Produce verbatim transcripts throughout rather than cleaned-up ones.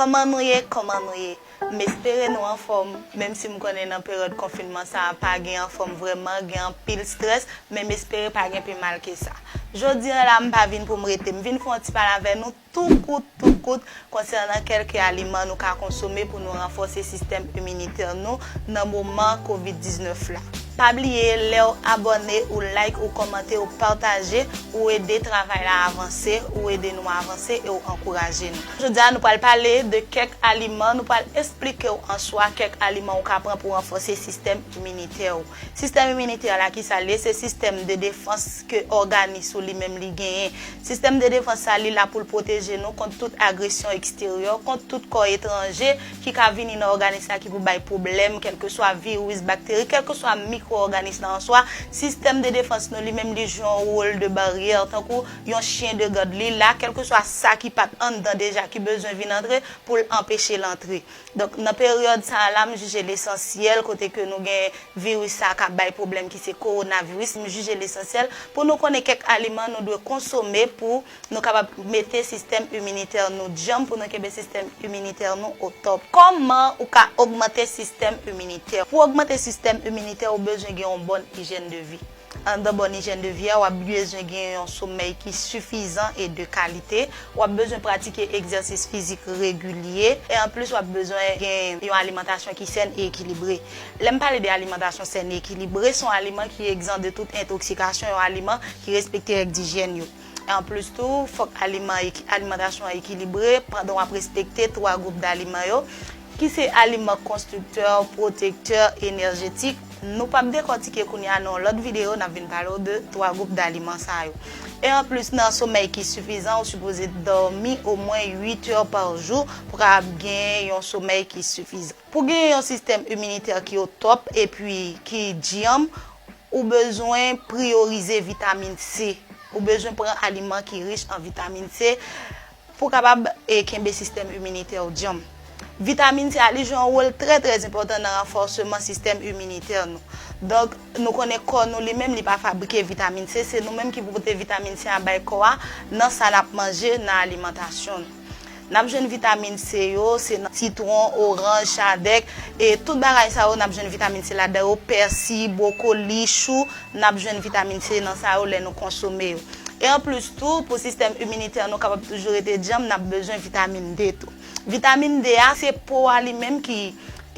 Kòman nou ye? Kòman nou ye? M espere nou anfòm, menm si m konnen nan peryòd konfinman sa a pa gen anfòm vrèman, gen anpil strès, men m espere pa gen pi mal ke sa. Jodi a la, m pa vin pou m rete, m vin fè yon ti pale avè nou tou kout, tou kout, konsènan kèlke aliman nou ka konsome pou nou ranfòse sistèm iminitè nou nan moman kovid diznèf la. Pa bliye, lè w abòne, ou like, ou kòmante, ou pataje, ou ede travay la avanse, ou ede nou avanse e ou ankouraje nou. Jodi a, nou pral pale de kèk aliman, nou pral eksplike w an swa kèk aliman ou ka pran pou ranfòse sistèm iminitè w. Sistèm iminitè la, ki sa l ye? Se sistèm de defans ke òganis ou li menm li genyen. Sistèm de defans sa, li la pou l pwoteje nou kont tout agresyon eksteryè, kont tout kò etranje ki ka vini nan òganis la ki pou bay pwoblèm, kèlkeswa viris, bakteri, kèlkeswa mikwo-òganis la an swa. Sistèm de defans nou li menm li jwe yon wòl de baryè, tankou yon chyen de gad li la, kèlkeswa sa ki pa t anndan deja ki bezwen vin antre pou l anpeche l antre. Donk, nan peryòd sa a la, m jije l esansyèl, kote ke nou gen viris sa a k ap bay pwoblèm ki se kowonaviris, m jije l esansyèl pou nou konnen kèk aliman nou dwe konsome pou nou kapab mete sistèm iminitè nou djanm, pou nou kenbe sistèm iminitè nou o top. Kòman ou ka ogmante sistèm iminitè? Pou ogmante sistèm iminitè, ou bezwen gen yon bòn ijyèn de vi. Anndan bòn ijyèn de vi a, w ap bezwen gen yon somèy ki sifizan e de kalite. W ap bezwen pratike egzèsis fizik regilye. E anplis, w ap bezwen gen yon alimantasyon ki sèn e ekilibre. Lè m pale de alimantasyon sèn e ekilibre, se yon aliman ki egzan de tout entoksikasyon, yon aliman ki respekte règ dijyèn yo. E anplis tou, fòk aliman eki-, alimantasyon an ekilibre pandan w ap respekte twa gwoup daliman yo, ki se aliman konstriktè, pwotektè, enèjetik. Nou p ap dekòtike kounye a nan yon lòt videyo, n ap vin pale w de twa gwoup daliman sa yo. E anplis, nan somèy ki sifizan, ou sipoze dòmi omwen uit è pa jou pou kapab gen yon somèy ki sifizan. Pou gen yon sistèm iminitè ki o top epi ki djanm, ou bezwen priyorize vitamin C. Ou bezwen pran aliman ki rich an vitamin C pou kapab, e, kenbe sistèm iminitè w djanm. Vitamin C a, li jwe yon wòl trè, trè enpòtan nan ranfòseman sistèm iminitè nou. Donk, nou konnen kò nou li menm, li pa fabrike vitamin C, se nou menm ki pou pote vitamin C a bay kò a nan sa n ap manje, nan alimantasyon nou. N ap jwenn vitamin C yo, se nan sitwon, oranj, chadèk, e tout bagay sa yo, n ap jwenn vitamin C ladan yo, pèsi, bwokoli, chou, n ap jwenn vitamin C nan sa yo lè nou konsome yo. E anplis tou, pou sistèm iminitè nou kapab toujou rete djanm, n ap bezwen vitamin D tou. Vitamin D a, se po a li menm ki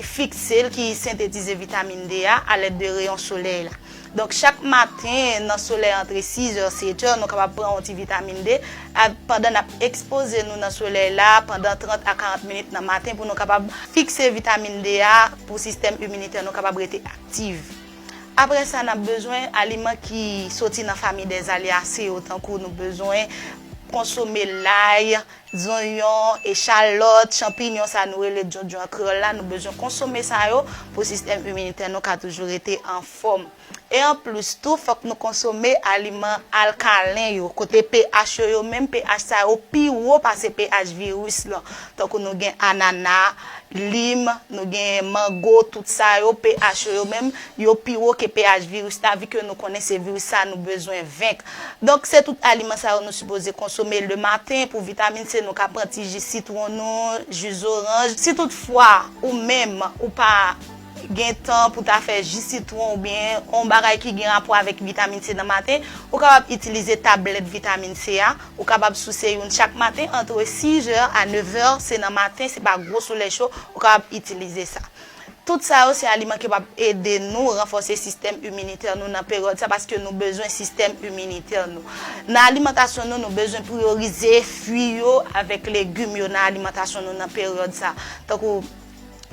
fikse l, ki sentetize vitamin D a alèd de reyon solèy la. Donk, chak maten, nan solèy antre sis è, sèt è, nou kapab pran yon ti vitamin D, a, pandan n ap ekspoze nou nan solèy la, pandan trant a karant minit nan maten, pou nou kapab fikse vitamin D a, pou sistèm iminitè nou kapab rete aktif. Apre sa, n ap bezwen aliman ki soti nan fanmi dèz alyase yo, tankou nou bezwen konsome lay, zonyon, echalòt, chanpinyon, sa nou rele djondjon an kreyòl la, nou bezwen konsome sa yo pou sistèm iminitè nou ka toujou rete anfòm. E anplis tou, fòk nou konsome aliman alkalen yo, kote pH yo, yo menm, pH sa yo pi wo pase pH viris lan. Tankou nou gen anana, lim, nou gen mango, tout sa yo, pH yo, yo menm, yo pi wo ke pH viris la, vi ke nou konnen se viris sa nou bezwen venk. Donk, se tout aliman sa yo nou sipoze konsome le maten. Pou vitamin C, nou ka pran ti ji sitwon nou, ji zoranj. Si toutfwa, ou menm, ou pa gen tan pou ta fè ji sitwon oubyen yon bagay ki gen rapò avèk vitamin C nan maten, ou kapab itilize tablèt vitamin C a. Ou kapab souse youn chak maten antre sis è a nèf è, se nan maten, se pa gwo solèy cho, ou kapab itilize sa. Tout sa yo se aliman ki p ap ede nou ranfòse sistèm iminitè nou nan peryòd sa, paske nou bezwen sistèm iminitè nou. Nan alimantasyon nou, nou bezwen priyorize fwi yo avèk legim yo nan alimantasyon nou nan peryòd sa. Tankou,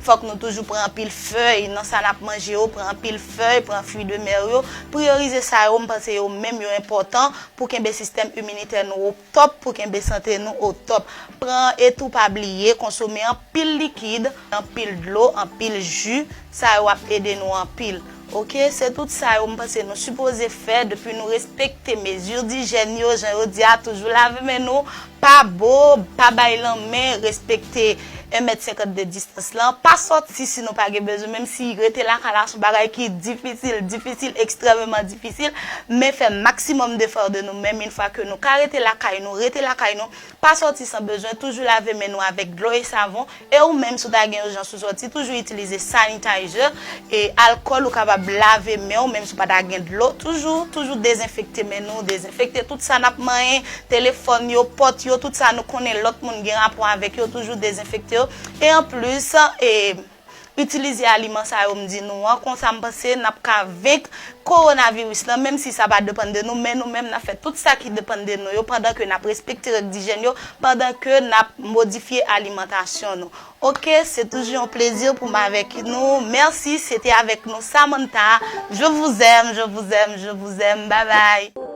fòk nou toujou pran anpil fèy nan sa n ap manje yo, pran anpil fèy, pran fwi de mè yo. Priyorize sa yo, m panse yo menm yo enpòtan pou kenbe sistèm iminitè nou o top, pou kenbe sante nou o top. Pran e tou pa bliye konsome anpil likid, anpil dlo, anpil ji. Sa yo ap ede nou anpil. Ok, se tout sa yo m panse nou sipoze fè depi nou respekte mezi dijèn yo, jan yo di a, toujou lave men nou, pa bo, pa bay lanmen, respekte en mèt senkant de distans lan, pa sòti si nou pa gen bezwen, menm si rete lakay la se yon bagay ki difisil, difisil, ekstrèmeman difisil, men fè maksimòm defò de nou menm, yon fwa ke nou ka rete lakay nou, rete lakay nou, pa sòti san bezwen, toujou lave men nou avèk dlo e savon, e ou menm si w ta gen ijans ou sòti, toujou itilize sanitizer, e alkòl ou kapab lave men w, menm si w pa ta gen dlo, toujou, toujou dezenfekte men nou, dezenfekte tout sa n ap manyen, telefòn yo, pòt yo, tout sa nou konnen lòt moun gen rapò avèk yo, toujou dezenfekte yo, e anplis, e itilize aliman sa yo m di nou an, konsa m panse n ap ka venk kowonaviris lan, menm si sa pa depann de nou, men nou menm n ap fè tout sa ki depann de nou yo, pandan ke n ap respekte règ dijèn yo, pandan ke n ap modifye alimantasyon nou. Ok, se toujou yon plezi pou m avèk nou. Mèsi, se te avèk nou Samantha. Je vous aime, je vous aime, je vous aime. Bye bye.